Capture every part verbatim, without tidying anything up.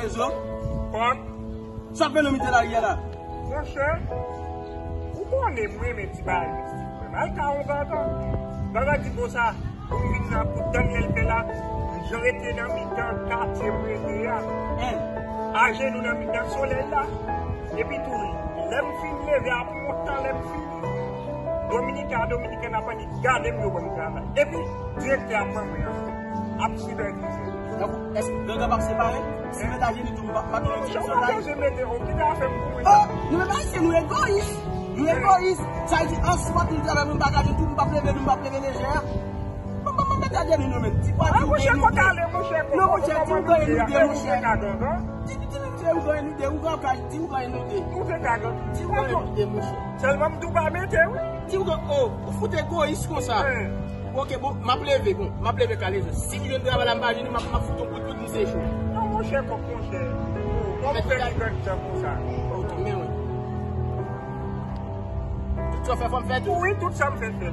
Rezo. Kòk. Sa fè nou mete lari a la? Monchè, ou konnen mwen renmen ti bagay mistik. Mwen al ka yon grandan. Grandan di konsa, pou m vin nan pou Daniel fè la, jan rete nan mitan katye m rete a. Ajenou nan mitan solèy la. Epi tou, lè m fin leve, apre yon tan, lè m fini, Dominika, Dominikèn ap annik gade m, yo ban m travay. Epi, direktè ap ban mwen ansanm. Ap sipèvize. Donk, èske ganga p ap separe? Si m met ajenou tou, m pa, m pa gen yon ti sanday? Ou pa bezwen mete, ou kite afè m pou mwen. Oh, nou menm Ayisyen, nou egoyis. Nou egoyis. Sa vle di, an swat nou travay, nou pa ka di tou, m p ap leve, nou m p ap leve lejè. Bon, bon, bon, mete ajenou nou menm. Ti pwa, ti ou gen nou de. Non, monchè, ti ou gen nou de, monchè. Ti, ti, ti, ti ou gen nou de, ou gen kay, ti ou gen nou de. Ti ou gen nou de, monchè. Sèlman m tou pa mete, wi. Ti ou gen, oh, ou fout egoyis konsa. Wi. Oke, bon, m ap leve, bon, m ap leve kale. Si m jwenn travay la, m pa jwenn, m ap, m ap fout yon kout kout, m se cho. Non, monchè, kòk, monchè. Kòm ou fè li granditan konsa. Ou tonbe, wi. Tout sa w fè, fò m fè tou? Wi, tout sa m fè, fè.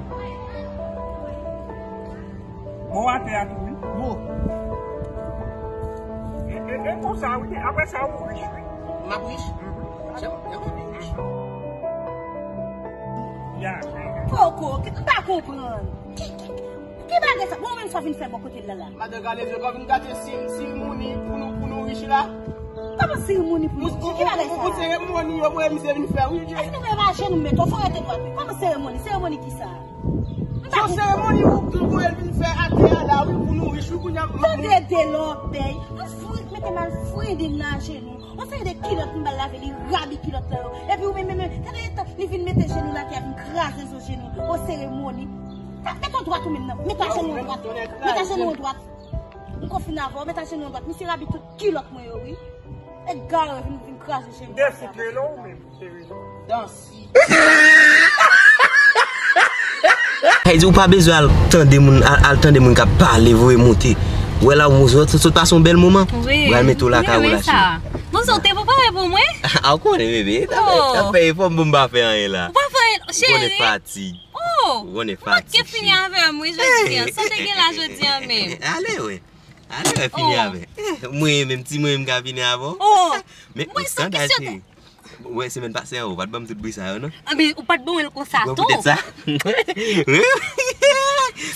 Bon, atè a tou, wi. Bon. E, e, e konsa, wi. Apre sa, ou rich, wi. M ap rich? Mhm. Jèm, jèm vin rich. Ya. Poko, m pa konprann. Ki, ki, ki, ki bagay sa? Bon, menm sa vin fè bò kote l la, la. Madan Galezo, pa vin gate si, si mouni pou nou, pou nou rich la. Kòman seremoni pou nou? Ki, ki bagay sa? Ou, ou, ou seremoni, yo voye misye vin fè, wi. Èske nou wè pa ajenou m mete w, fò w rete dwat, wi. Kòman seremoni? Seremoni ki sa? Se yon seremoni ou, ou voye l vin fè atè a la, wi, pou nou rich, wi, kounye a. Tande de lòbèy. Ou fri, mete mal frede m nan ajenou. Yon seri de kilòt m ba l lave, li rabi kilòt lan yo. Epi ou menm, menm, menm, tande tan, li vin mete jenou l atè, vin kraze zo jenou. Yon seremoni. Sa, mete w dwat ou menm nan. Mete ajenou w dwat. Mete ajenou w dwat. M konfine avè w, mete ajenou w dwat. Misye rabi tout kilòt mwen yo, wi. Egare vin, vin kraze jenou. Defout rele w menm, se rezon. Dansi. Sa vle di ou pa bezwen al tande moun, al, al tande moun k ap pale, voye monte. Ou wè la, ou sot, sot pase yon bèl moman. Wi. Ou al mete w lakay ou la, cheri. Bon, sa w te prepare pou mwen? A, ou konnen, bebe. T ap, t ap fè efò m pou m pa fè anyen la. Ou pa fè anyen, cheri. Ou konnen fatig. Oh! Ou konnen fatig, cheri. Ou manke fini avè m, wi, jodi a. Sa w te gen la jodi a menm. Ale, wi. Ale, wi, fini avè. Mwen menm, ti mwen menm ka fini avè w. Oh! Men, mwen san kesyon, cheri. Wè, semèn pase a, ou pa t ban m tout bri sa yo, non? Anben, ou pa t ban mwen l konsa tou. Bon, poutèt sa.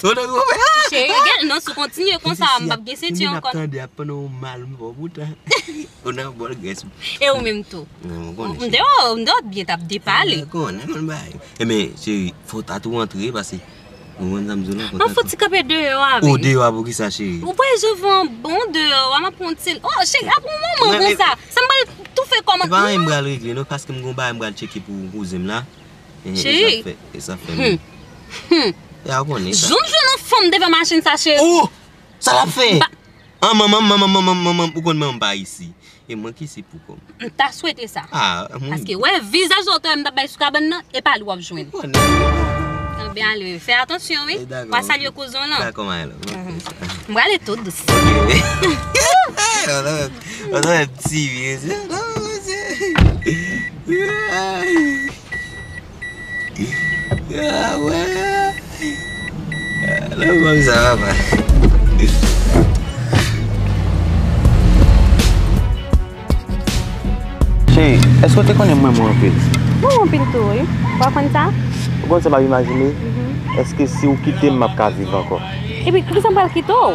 Ou nan gwo fè. Cheri, gen, non, si w kontinye konsa, m p ap gen senti ankò. Ap tande, ap pandan yon mal, m fè w poutan. Ou nan bòl grès. E ou menm tou. M te wè, m te wè w byen t ap depale. Konnen, konnen bagay. Enben, cheri, fò w ta tou antre, paske Ou konprann sa m di w la? Mwen fouti kanpe deyò a, baby. O, deyò a poukisa, cheri? Ou pa wè jan van bon deyò a, m ap pran ti. Oh, cheri, ap yon moman konsa. Sa m pral toufe kòman? E pa anyen m pral regle, non, paske m gon bagay m pral tcheke pou kouzen m la. E, e sa fè, e sa fè menm. E a konnen sa. Jou m jwenn yon fanm devan machin sa, cheri. Oh! Sa l ap fè? An, manman m, manman m, manman m, manman m, ou konn manman m pa isi. E mwen ki se pou kòm. M ta swete sa. Ah, mwen. Paske, wè, vizaj lòt wè m t ap bay sou kabann nan, e pa li w ap jwenn. Mwen konnen. Anben ale, fè atansyon, wi. E dakò. W a salye kouzen w lan. Dakò, my love, m ap fè sa. M prale tou dous. Ok. Ou ta, ou ta ti vye, se, non, se. Ah, wè. Lè fanm sa, papa. Cheri, èske w te konnen m renmen w anpil? Mwen anpil tou, wi. Ou pa konn sa? Ou konn sa m ap imajine? Mhm. Èske si w kite m, m ap ka viv ankò? Epi, poukisa m pral kite w?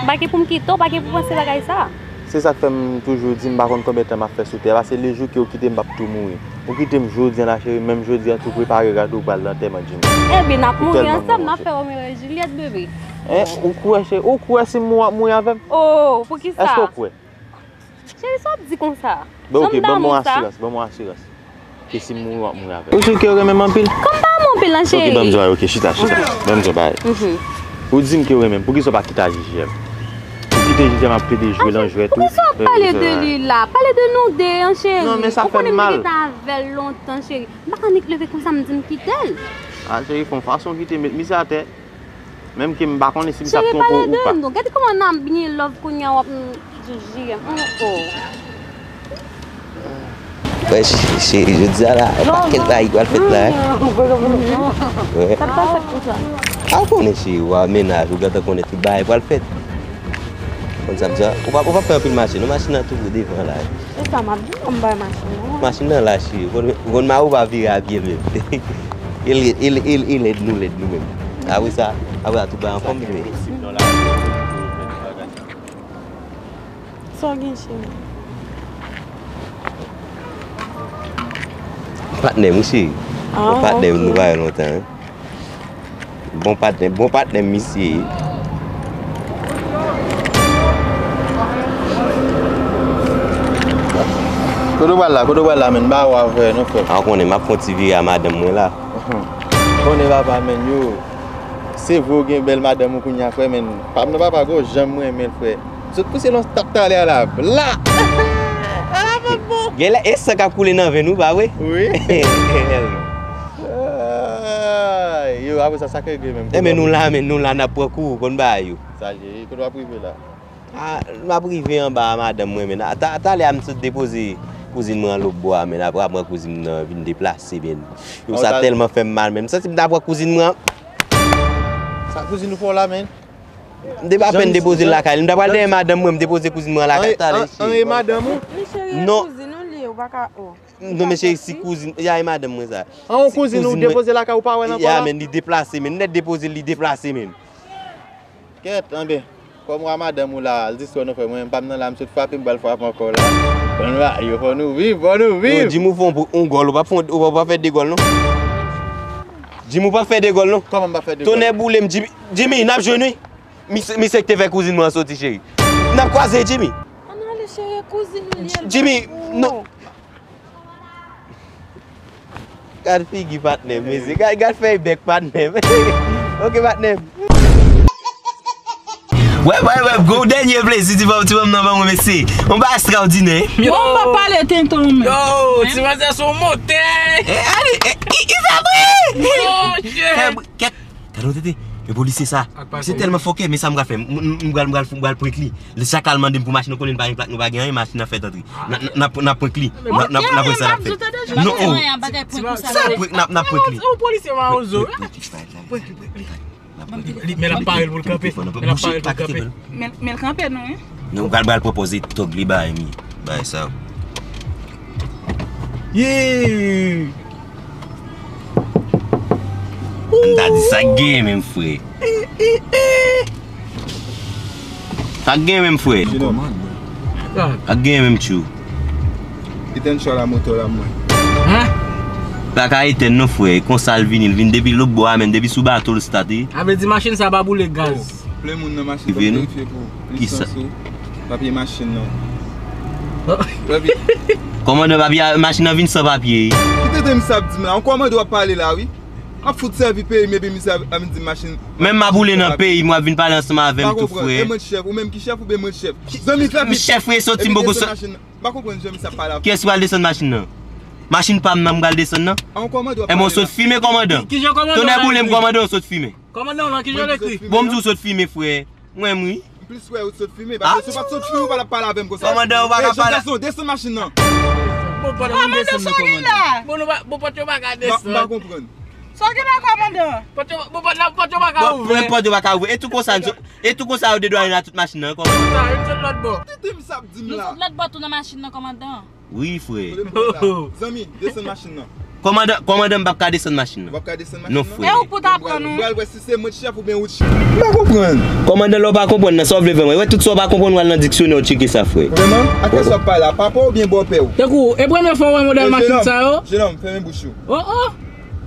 M pa gen pou m kite w, pa gen pou panse bagay sa. Se sa k fè m toujou di m pa konn konbyen tan m ap fè sou tè a, paske le jou ke w kite m, m ap tou mouri. Ou kite m jodi a la, cheri, menm jodi a tou, prepare rad ou, pral nan antèman Jimmy. Ebyen, n ap mouri ansanm, n ap fè Romeo e Juliet, bebe. Hein? Ou kwè, cheri? Ou kwè si m mouri, w ap mouri avè m? Oh, poukisa? Èske w kwè? Cheri, sa w ap di konsa? Ben, ok, ban m yon asirans, ban m yon asirans. Ke si m mouri, w ap mouri avè m. Ou di ke w renmen m anpil? Kòm pa renmen anpil, non, cheri. Ok, ban m di w, ok, chita, chita. Ban m di w bagay. Mhm. Ou di m ke w renmen m, poukisa w pa kite a J J M? Ou kite J J M ap plede jwe lan jwèt ou. Poukisa w ap pale de li la? Pale de nou de, an, cheri. Non, men sa fè m mal. Ou konnen m te gentan avè l lontan, cheri. M pa ka nik leve konsa, m di m kite l. Ah, cheri, fè yon fason kite m met misye atè. Menm ke m pa konnen si m t ap twonpe w ou pa. Cheri, pale de nou. Gade kòman n ap byen love kounye a, w ap, mm, di J M. Mm, oh. Wè, cheri, cheri, jodi a la, yon pakèt bagay pral fèt la, hein? Wè. Sa pral fèt konsa? A, ou konnen, cheri, w a mennaj ou, gentan konnen tout bagay pral fèt. Konn sa m di a? Ou pa, ou pa fè anpil mache, non, machin nan tou devan la. E sa m ap di, non, m bay machin nan. Machin nan la, cheri. Ou konn, ou konn mari w pa vire a pye l menm. E lèd, e lèd, e lèd, nou lèd nou menm. Apre sa, apre sa, tout bagay anfòm, bebe. Sa w gen, cheri? Patnè m, wi, cheri. Bon patnè m, nou pa wè lontan, wi. Bon patnè, bon patnè m misye ye. Kote w pral la, kote w pral la, menn? Ba w avè nou, frè. A, w konnen, m ap fè yon ti vire a madanm mwen la. Konnen papa, menn, yo. Se vre w gen bèl madanm ou kounye a, frè, menn. Pam nan papa, gwo janm mwen renmen l, frè. Sot pouse nan tap talè a la. Bla! Ala pa bon. Genlè e san k ap koule nan venn ou, pa vre? Wi. Ay, yo, apre sa, sa k regle menm? Enben, nou la, men nou la, n ap pran kou, konn bagay yo. Sa l ye, kote w ap rive la? A, m ap rive anba a madanm mwen, men. A, ta-, talè a m sot depoze kouzin mwen an lòtbò a, men. Apre, apre kouzin mwen nan vin deplase, men. Yo, sa tèlman fè m mal, men. M santi m ta pran kouzin mwen an. Sa kouzin ou fè w la, men? M te pa fè n depoze l lakay li. M ta pral dèyè madanm mwen, m depoze kouzin mwen an lakay talè. An, e madanm ou? Li cheri, e kouzin ou li ye, ou pa ka, oh. Non, men cheri, si kouzin, ya, e madanm mwen sa. An, yon kouzin ou depoze lakay ou pa wè l ankò la? Ya, men, li deplase, men. Nèt depoze l, li deplase, men. Kèt, anben, kòm w a madanm ou la, al distrè w non, frè. Mwen menm, pa m nan la, m sot frape, m pral frape ankò la. Fò nou, yo, fò nou viv, fò nou viv. Yo, Jimmy, ou fè yon, yon gòl, ou p ap fè, ou p ap fè de gòl, non. Jimmy, ou p ap fè de gòl, non. Kòman m p ap fè de gòl? Tonnè boule m, Jimmy, Jimmy, n ap jwenn, wi. Misye, misye ki te fè kouzin mwen an soti, cheri. N ap kwaze, Jimmy. Ann ale, cheri, kouzin li ye. Jimmy, non. Gad figi patnè m, mesye. Gad, gad fèy bèk patnè m. Ok, patnè m. Wè, wè, wè, gwo dènye plezi ti fanm, ti fanm nan ban mwen, mesye. Yon bagay ekstraòdinè. Bon, pa pale tenten w menm. Yo, ti manzè se yon motè. Eh, ale, eh, i, i fè bri. Monchè. Fè bri, kèt. Gade yon tete, e polisye sa. Se tèlman fòkè, men sa m pral fè. M, m, m pral, m pral, m pral prank li. Lè chak al mande m pou machin, nou konnen n pa gen plak, nou pa gen anyen, machin nan fèt antre. N a, n a, n a prank li. N a, n a, n a prank sa n ap fè. Non, oh. Sa prank, n a, n a prank li. Ou polisye mawozo. Prank li, prank li, prank li. N a prank li. Men l ap pare l pou l kanpe. Men l ap pare l pou l kanpe. Men, men l kanpe non, wi. Nou pral, pral pwopoze tòg li bay mi. Bay sa. Yeah! M ta di sa k genyen menm, frè. Sa k genyen menm, frè. Sa k genyen menm, tchou. Etèn chwa la, motò la mwen. Pa ka etèn non, frè. Konsa l vini, l vin depi lòt bò a menm, depi sou bato l state. A vle di machin sa pa boule gaz. Plen moun nan machin, verifye pou lisans ou, papye machin nan. Kòmandan, papye machin nan vin san papye. Kite tèt m sa ap di m la. Yon kòmandan w ap pale la, wi. M ap fout sèvi peyi m epi misye ap vin di m machin. Menm m ap boule nan peyi m, w ap vin pale ansanm avè m tou, frè. E mwen chèf, ou menm ki chèf oubyen mwen chèf? Zanmi, trè vit. M chèf, wi, soti m poko soti. M pa konprann jan misye ap pale avè w. Kiyès ki pral desann machin nan? Machin pa m nan m pral desann nan? Enben w sot fimen, kòmandan. Tonnè boule m, kòmandan, w sot fimen. Kòmandan w lan, kijan w ekri? Bon, m di w sot fimen, frè. Mwen, wi. M plis wè ou sot fimen, paske si w pa t sot fimen, ou pa t ap pale avè m konsa. Kòmandan, ou pa ka pale. Desann machin nan. Bon, pòt yo pa ka desann. Bon, nou pa, bon, pòt yo pa ka desann. M pa konprann. Sa w gen la, kòmandan? Pòt yo, bon, pòt la, pòt yo pa ka ouvè. Pòt yo pa ka ouvè. E tou konsa, e tou konsa yo dedwayne a tout machin nan, kòmandan. Sa, yo sot lòt bò. Tete m sa ap di m la. Nou sot lòt bò tou nan machin nan, kòmandan. Wi, frè. Zanmi, desann machin nan. Kòmandan, kòmandan, m p ap ka desann machin nan. W ap ka desann machin nan? Non, frè. E ou k pou ta pran nou? M pral wè si se mwen k chèf oubyen ou k chèf. M pa konprann. Kòmandan, lè w pa konprann nan, sa w vle fè mwen? Wè tout sa w pa konprann, w al nan diksyonè, w tcheke sa, frè. Vrèman? A kiyès w ap pale la? Papa w oubyen bòpè w? Tankou, e premye fwa w wè modèl machin sa yo? Jenòm, fèmen bouch ou. Oh, oh.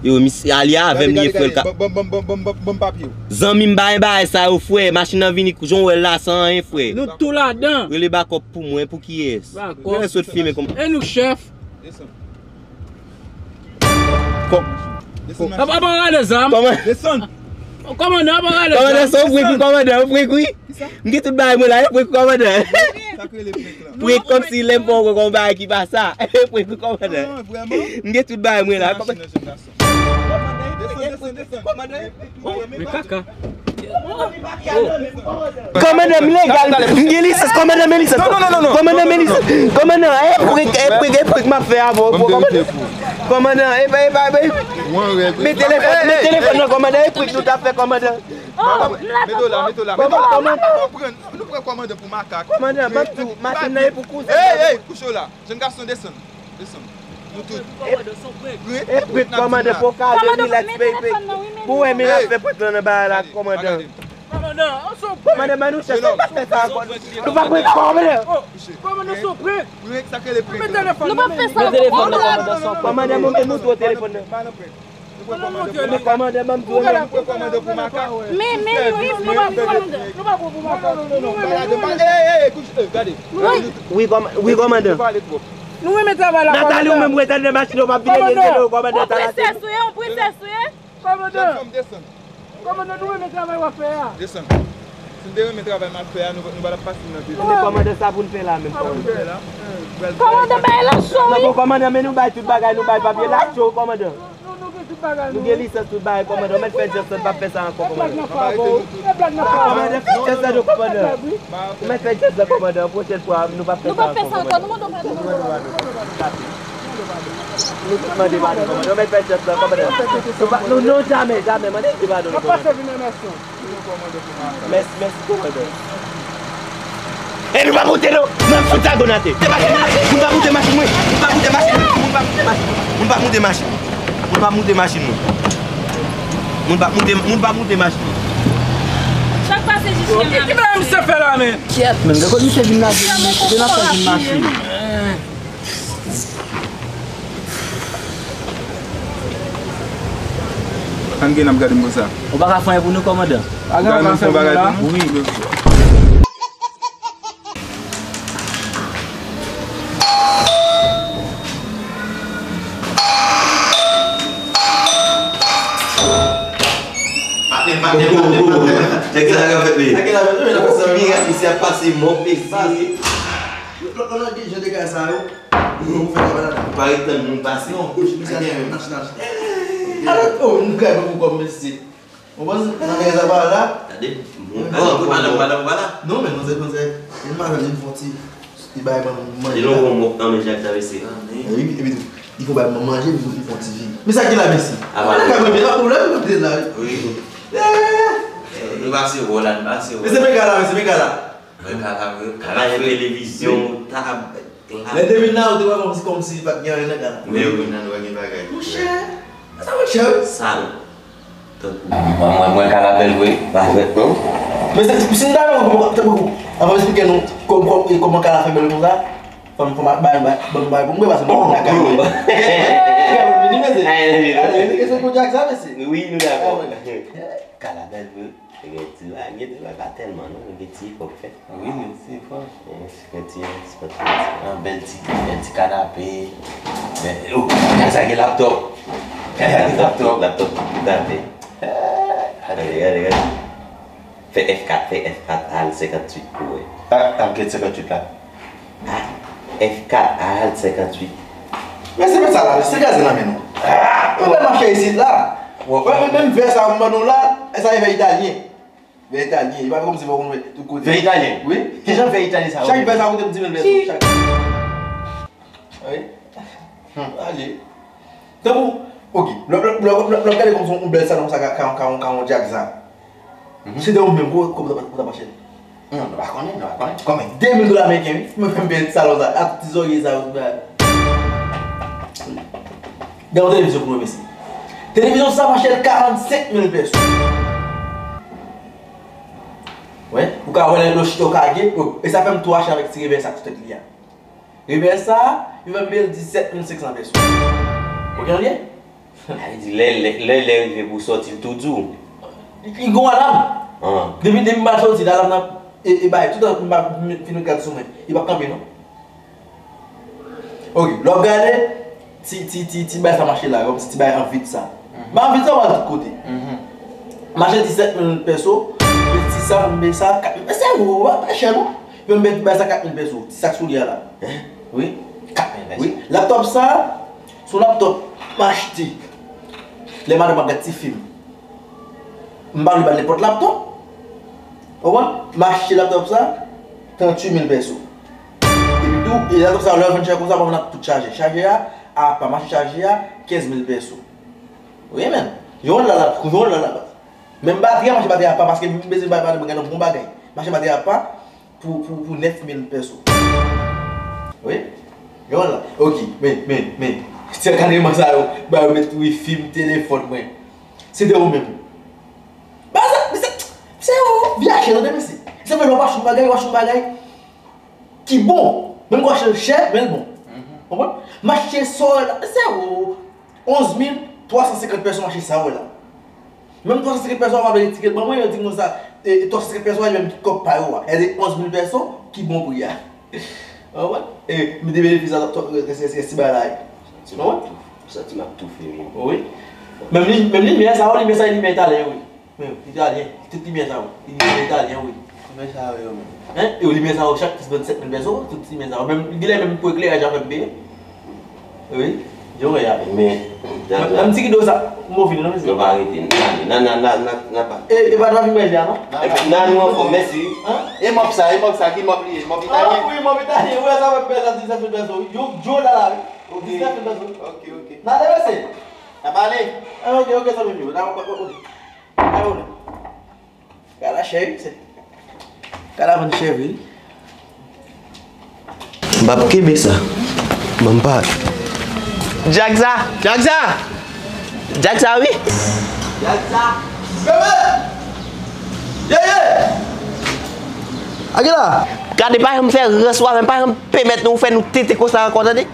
Yo, misye ale avè m, li e frè l ka. Ban m papye w. Zanmi m, pa gen bagay sa yo, frè. Machin nan vini, jan w wè l la, san anyen, frè. Nou tou ladan. Rele bakòp pou mwen, pou kiyès? Bakòp. Rele sot fimen kòm. E nou k chèf. Desann. Kòm. Desann. Apa, apa gade zam? Kòman? Desann. Kòmandan, apa gade zam? Kòmandan, se w prank wi, kòmandan, w prank wi. M gen tout bagay mwen la, e prank wi, kòmandan. Sa k rele prank la? Prank kòmsi lè m fè w wè yon bagay ki pa sa. E prank wi, kòmandan. Ah, vrèman? M gen tout bagay mwen la. Machin nan, jèn gason. Desann, desann, desann. Kòmandan. Men kaka. Kòmandan, m legal. M gen lisans, kòmandan, men lisans. Non, non, non, non, non. Kòmandan, men lisans. Kòmandan, e prik, e prik, e prik m ap fè avè w, kòmandan. Kòmandan, e pa, e pa, e pa. Men telefòn, men telefòn nan, kòmandan, e prik nou t ap fè, kòmandan. Mete w la, mete w la, mete w la. Kòmandan. Nou pran, nou pran kòmandan pou makak. Kòmandan, m ap di w, machin nan e pou kouzen. Ey, ey, kouche w la. Jèn gason, desann. Desann. Nou tout. E prank kòmandan, fò w ka rilaks, baby. Pou w wè men l ap fè prank lan nan bagay la, kòmandan. Kòmandan, ban nou chans, nou pa fè sa ankò. Nou pa prank kòmandan. Kòmandan, se yon prank. Prank, sa k rele prank la. Nou pa fè sa ankò, kòmandan. Kòmandan, montre nou tou telefòn nan. Men kòmandan, ban m di w, men. Men, men, wi, wi, wi, kòmandan. Ey, ey, ey, kouche, ey, gade. Wi, kòm-, wi, kòmandan. Nou renmen travay la, Nathalie, ou menm ret anndan machin nan, w p ap vin ede l, kòmandan. Ou prinsès ou ye, ou prinsès ou ye. Kòmandan. Kòmandan, nou renmen travay w ap fè a. Desann. Si n te renmen travay m ap fè a, nou, nou pa t ap pase nan vil. Men kòmandan, sa pou n fè la menm, kòmandan? Kòmandan, bagay la cho, wi. Non, bon, kòmandan, men nou bay tout bagay, nou bay papye la cho, kòmandan. Nou, nou, nou gen tout bagay, nou. Nou gen lisans, tout bagay, kòmandan. Ou mèt fè djòb sa, n p ap fè sa ankò, kòmandan. Kòmandan, fè djòb sa, non, kòmandan. Ou mèt fè djòb sa, kòmandan. Pwochèn fwa, nou p ap fè sa ankò. Nou p ap fè sa ankò, nou mande w padon. Nou tout mande padon, kòmandan. Ou mèt fè djòb sa, kòmandan. Nou pa, nou, non, jamè, jamè, mande padon, kòmandan. Mèsi, mèsi, kòmandan. E nou pa moute non. M ap fout zago n atè. Debake. Moun pa moute machin mwen. Moun pa moute machin mwen. Moun pa moute machin mwen. Moun pa moute machin mwen. Moun pa moute machin mwen. Moun pa moute, moun pa moute machin mwen. Sa k pase jis menm la, mesye? Ki bagay misye fè la, men? Kyèt, men. Gade kote misye vin la, vin, vin, vin ap fè vin machin. Ann gen n ap gade m konsa. Ou pa ka fè anyen pou nou, kòmandan? Gade nou fè bagay pou nou? Wi. Maten, maten, maten, maten. Nèg sa ka fèt li. Nèg la fèt li, misye ap pase mò plezi. Lòt, lòt, lòt, gen jan de kay sa yo. Ou fè travay ladan. Ou pa ret tann moun pase. Non, bouch misye ap mache, mache. Alò, oh, nou kay pou kòm mesye. Ou konprann? Nan kay sa pa la. Gade, moun pa la, moun pa la, moun pa la. Non, men non, se, non, se, se madanm li fè ti, li bay ban manje. Li non bon mòk nan men jak travèse. Wi, epi tou, li fè bay manje, li fè ti vi. Men sa ki la, mesye? Apa la. Ka mwen, pa pwoblèm, mwen te la. Wi. Eh. Eh, nou pase wò la, nou pase wò. Men se men ka la, men se men ka la. Mwen ka la, mwen ka la, televizyon, tab, la. Lè te vin la, ou te wè kòmsi, kòmsi pa t gen anyen nan ka la. Men ou vin la, nou pa gen bagay. Monchè, sa monchè, wi. Sal. Tankou. Mwen, mwen, mwen ka la bèl vre, pa jwèt non. Men se, si n ta wè, kòman, kòman, avan m esplike nou kòm, kòm, e kòman ka la fè bèl konsa, fò m, fò m bay, bay, ban m bay pou m bwè, paske m pa konn lakay mwen. Fè pou vini, mesye. Ay, ay, ay. Ay, se kesyon pou Jack sa, mesye. Wi, nou dakò. Ka la bèl vre. Gen ti bagay, gen ti bagay pa tèlman non, men gen ti efò k fèt. Wi, men ti efò. Gen ti, ti, ti, ti, yon bèl ti, bèl ti kanape. Men, oh, kay sa gen laptòp. Kay sa gen laptòp. Laptòp, laptòp, laptòp. Gade, gade, gade. Fè F kat, fè F kat al senkanntuit pou wè. Ah, ah, get senkanntuit la. Ah, F kat al senkanntuit. Men se met sa la, se gaze nan men nou. Ah, mwen menm ap fè isit la. Wè, wè, menm vè sa mwen ban nou la, sa e vè italyen. Vè italyen, e pa kòmsi fò konn wè tout kote. Vè italyen? Wi. Kijan vè italyen sa yo rele? Chak vè sa koute m di mil pèso. Chak. Wi. Hmm. Ale. Tankou, ok, lè, lè, lè, lè, lè w gade kòmsi yon bèl salon sa ka, ka, ka, ka yon Jack sa. Mhm. Se te ou menm, kòman, kòman w t ap achte l? Hmm, nou pa konnen, nou pa konnen. Kòman? De mil dola ameriken, wi. Mwen menm peye salon sa, ak ti zòrye sa yo, tout bagay. Gen yon televizyon pou nou, mesye. Televizyon sa mache l karannsenk mil pèso. Wi, ou ka wè lè l chita, ou ka gen, e sa fè m tou achte avèk ti revè sa sou tèt li a. Revè sa, yo fè m peye l disèt mil senk san pèso. Ou konprann byen? Sa vle di, lè, lè, lè, lè rive pou sòti, l tou di w. Li gon alam. Ah. Depi, depi m pral sòti, alam nan, e, e bay, toutan m pa fin met gad sou mwen, li p ap kanpe, non. Ok, lè w ap gade, ti, ti, ti, ti bay sa mache la, kòmsi ti bay an vit sa. Mhm. Bay an vit sa, w al tout kote. Mhm. Mache disèt mil pèso, men ti sa, m peye sa, kat mil, men se wo, pa, pa chè, non. Yo m bay sa kat mil pèso, ti sak soulye a la. Hein? Wi. Kat mil pèso. Wi. Laptòp sa, se yon laptòp m achte lè madanm ap gad ti fim. M pa vle ba l nenpòt laptòp. Ou konprann? M achte laptop sa, tranntuit mil pèso. Epi tou, e laptop sa, lè yo vann chè konsa, pa vann ak tout chaje. Chaje a, apa, m achte chaje a, kenz mil pèso. Wi, men. Yo la, la, yo la, la. Menm batri a, m achte batri a apa, paske m bezwen batri, mwen gen yon bon bagay. M achte batri a apa, pou, pou, pou nèf mil pèso. Wi. Yo la. Ok, men, men, men. Se kadreman sa yo, ba yo met wifi m telefòn mwen. Se de ou menm. Ba sa, se, se ou, vyache, tande, mesye. Se fè lè w pa chou bagay, w pa chou bagay ki bon. Menm w achte l chè, men l bon. Konprann? M achte sa w wè la, se ou. Onz mil twa san senkant pèso m achte sa w wè la. Menm twa san senkant pèso a pa vle tiket ban mwen, yo di m konsa, e, twa san senkant pèso a, menm kòb pa yo a. E de onz mil pèso ki bon pri a. Ou konprann? E, m te benefisye sa, rès ti bagay la. Ou konprann? Santi m ap toufe, wi. Wi. Menm li, menm limyè sa yo, limyè sa, limyè italyen, wi. Men, italyen, tout limyè sa yo. Limyè italyen, wi. Limyè sa yo, yo menm. Hein? E limyè sa yo, chak pis vann sèt mil pèso, tout limyè sa yo. Menm, genlè menm pou ekleraj a fè m peye. Wi, yo wè a. Men, men, men ti rido sa, m pa vin non, mesye. Nou pa rete, n ale. Nan, nan, nan, nan, nan pa. E, e pa nan vin manje a, non? Epi, nan nou anfòm, mèsi. Hein? E mòp sa, e mòp sa, ki mòp li ye? Mòp italyen? Ah, wi, mòp italyen. Wi, sa fè m pè sa diznèf mil pèso. Yo, yo la la, wi. Ok. Diznèf mil pèso. Ok, ok. N ale, mesye. N ap ale. Ah, ok, ok, zanmi m yo. N ap, ok. Ay, ou la. Gala cheri, se. Gala vann cheri. M p ap kenbe sa. Ban m pa. Djak sa! Djak sa! Djak sa, wi! Djak sa! Bebe! Yeye! Akila! Gade, pa janm fè rans ou avè m, pa janm pèmèt nou fè nou tete konsa ankò, tande?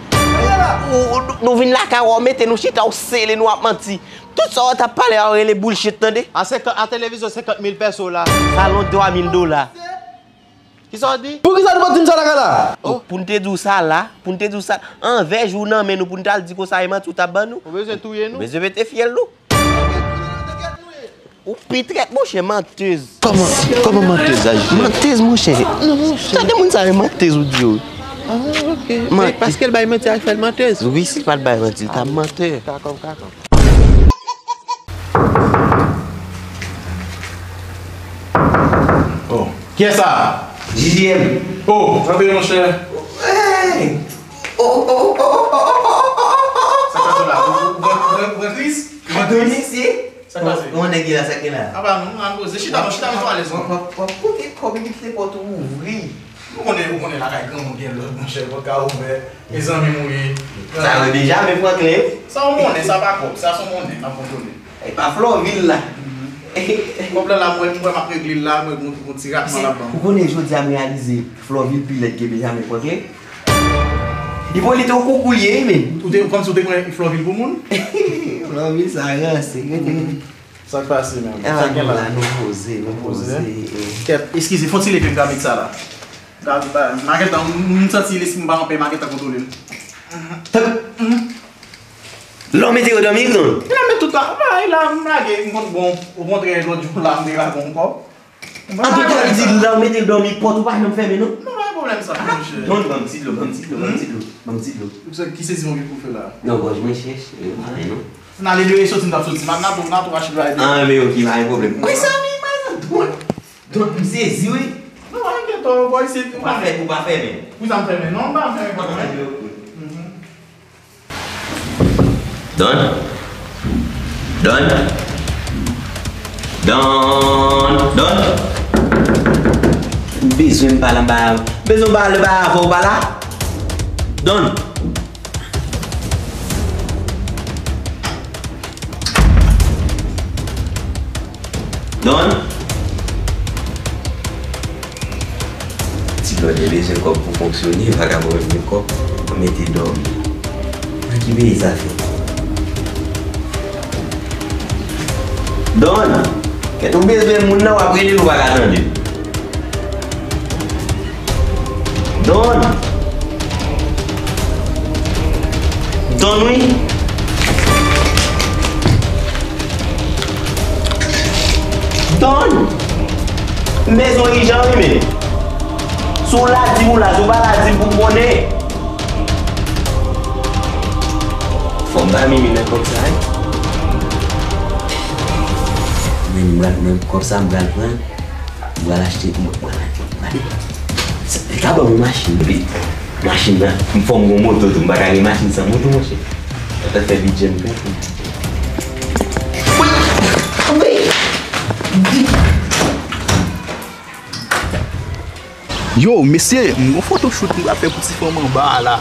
Ou, ou, nou vin lakay ou, ou mete nou chita, ou sele nou ap manti. Tout sa w t ap pale a, w rele bullshit, tande? A senkant, a televizyon senkant mil pèso la. Salon twa mil dola. Kisa w di? Poukisa nou pa t di m sa lakay la? Oh, pou n te di w sa la, pou n te di w sa, anvè jou nan men nou, pou n t al di konsa e manti w t ap ban nou. Ou bezwen touye nou? Ou bezwen pete fyèl nou. Ou pi trèt, monchè, mantèz. Kòman, kòman mantèz, Ayisyen? Mantèz, monchè. Non, monchè. Tande moun sa yo, mantèz ou di yo. Ah, ok. Mantèz. Paske l bay manti a fè l mantèz. Wi, si l pa t bay manti, l t ap mantè. Kakòb, kakòb. Oh, kiyès sa? J J M. Oh, antre, monchè. Hey! Oh, oh, oh. Sa k pase la? Ou, ou, ou, ou, ou pran kriz? Ou pran kriz? Sa k pase? Kòman nèg ye la, sa k gen la? Apa non, ann poze. Chita non, chita, mete w alèz non. W ap, w ap, w ap kote kòb epi kite pòt ou ouvri. Ou konnen, ou konnen lakay granmoun gen lòd, monchè, pòt ka ouvè. E zanmi m ou ye. Sa yo deja, men Franklin. Sa w monnen, sa pa kòb, sa se yon monnen n ap kontwole. E pa Flòvil la. Kòb la la, mwen, mwen m ap regle l la, mwen gon, gon ti ratman l ap ban m. Ou konnen jodi a m reyalize Flòvil pi lèd ke Benjamin Franklin. Ipolite, ou koukou l ye, wi, men. Ou te, kòmsi ou te pran Flòvil pou moun? Flòvil sa ranse, rete. Sa k pase menm? Sa k gen la? Nou poze, nou poze. Kèt, eskize, fon ti leve m ka met sa la. M ka, m ka, m a gentan, m, m santi lespri m pa anpè, m a gentan kontwole l. Lè w mete yo dòmi, non? Li la met tout la, la, li la, m lage, m konn bon. Okontrè, lòt jou la, m te lage ankò. An tou ka, li di lè w mete l dòmi, pòt ou pa janm fèmen, non? Non, pa gen pwoblèm sa, monchè. Don, ban m ti dlo, ban m ti dlo, ban m ti dlo, ban m ti dlo. Ki sezi mwen gen pou fè la? Non, gòj mwen chèch, e, pa gen, non. N ale dwe soti, n t ap soti. N a, n a tou, n a tou rache dwa ede. Ah, men ok, pa gen pwoblèm. Mezanmi, mezanmi, Don, Don, m sezi, wi. Non, pa enkyete w, bòy, se ou pa fè, ou pa fèmen. Wi, sa m fèmen. Non, m pa fèmen. Don. Don. Don. Don. Don. M bezwen m pale anba. M bezwen m pale anba avè w pa la. Don. Don. Ti blòdè bezwen kòb pou fonksyone, vagabon menm gen kòb, mete dòmi. Nan ki peyi sa fèt? Don, kèt ou bezwen moun nan, w ap rele l, ou pa ka tande. Don. Don wi. Don. M bezwen w ijan wi men. Si w la di m ou la, si w pa la di m pou m konnen. Fò m ba Mimi nan kòb sa wi. Men m pral, men kòb sa m pral pran. Mwen pral achte, mwen pral achte, gade. Li ka ban mwen machin, epi machin nan, m fò m gon moto tou, m pa ka gen machin san moto, monchè. Sa fè bidjè m fè. Yo, mesye, m gon photoshoot m pral fè pou ti fanm anba a la.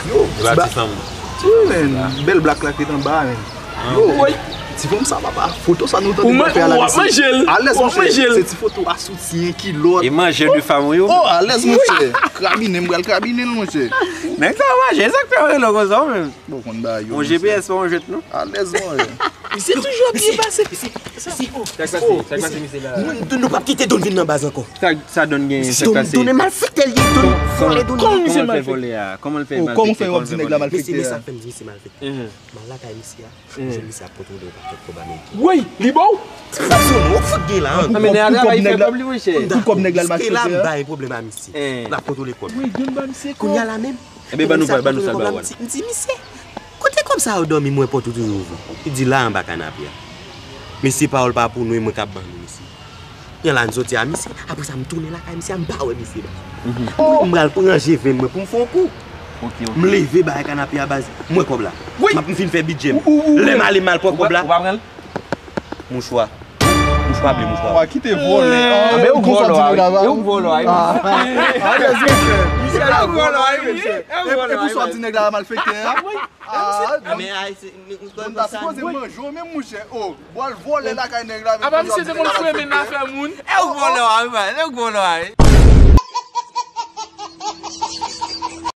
Yo, ti ba-, ti fanm. Wi, men, bèl black la ki t anba a, men. Yo, woy, ti fanm sa, papa, foto sa nou tande mwen fè a la, mesye. Alèz, monchè. Se ti foto a soutyen, kilòt. E manje de fanm, wi. Oh, alèz, monchè. Krabinen, m pral krabinen l, monchè. Nèg sa manje, sa k fè w rele konsa, ou menm? Bon, konn bagay yo, monchè. Yon G P S pa yon jwèt, non? Alèz, monchè. Misye toujou ap byen pase. Sa k pase? Sa k pase, misye la? Nou, nou p ap kite Don vin nan baz ankò. Sa, sa Don gen, sa k pase? Don, Don malfektè l ye, Don vòlè, Don. Kòman misye malfektè? Kòman l fè vòlè a? Kòman l fè malfektè? Kòman w fè w ap di nèg la malfektè a? Mesye, mesye, sa k fè m di misye malfektè. M al lakay misye a, m jwenn misye ap kontwole yon pakèt kòb ameriken. Woy, li ba w? Ti fason, non, w fout gen la, an. Pou kòb nèg la, pou kòb nèg la l malfektè a. Misye la bay pwoblèm a misye. L ap kontwole kòb. Woy, Don ba misye kòb. Kounye a la menm, Ebyen, ban nou, ban nou sa l ba w, al. M di misye, kote kòb sa yo dòmi mwen pòt ou toujou ouvri? Li di, la anba kanape a. Mesye, pawòl pa pou nou, e mwen k ap ban nou, mesye. Yon la n soti a misye, apre sa m tounen lakay misye a, m pa wè misye baz. Mwen, m pral pran je venn mwen pou m fè yon kou. M leve, bagay kanape a baz, m wè kòb la. M ap, m fin fè bidjè m. Lè m ale, m al pran kòb la. Mouchwa. Mouchwa ble, mouchwa. Wa kite vòlè. Ah, men ou k vòlè a, wi. Ou k vòlè a, wi. Ah, alèz, mesye. Misye la vòlè a, wi, mesye. E pou sa w di nèg la malfektè a? Ah, men, ay, se, nou, nou, nou ta sipoze manje w menm, monchè. Oh, bwal vòlè lakay nèg la, men apa misye se konn fouye men nan afè moun? E ou k vòlè a, wi, man. E ou k vòlè a, wi.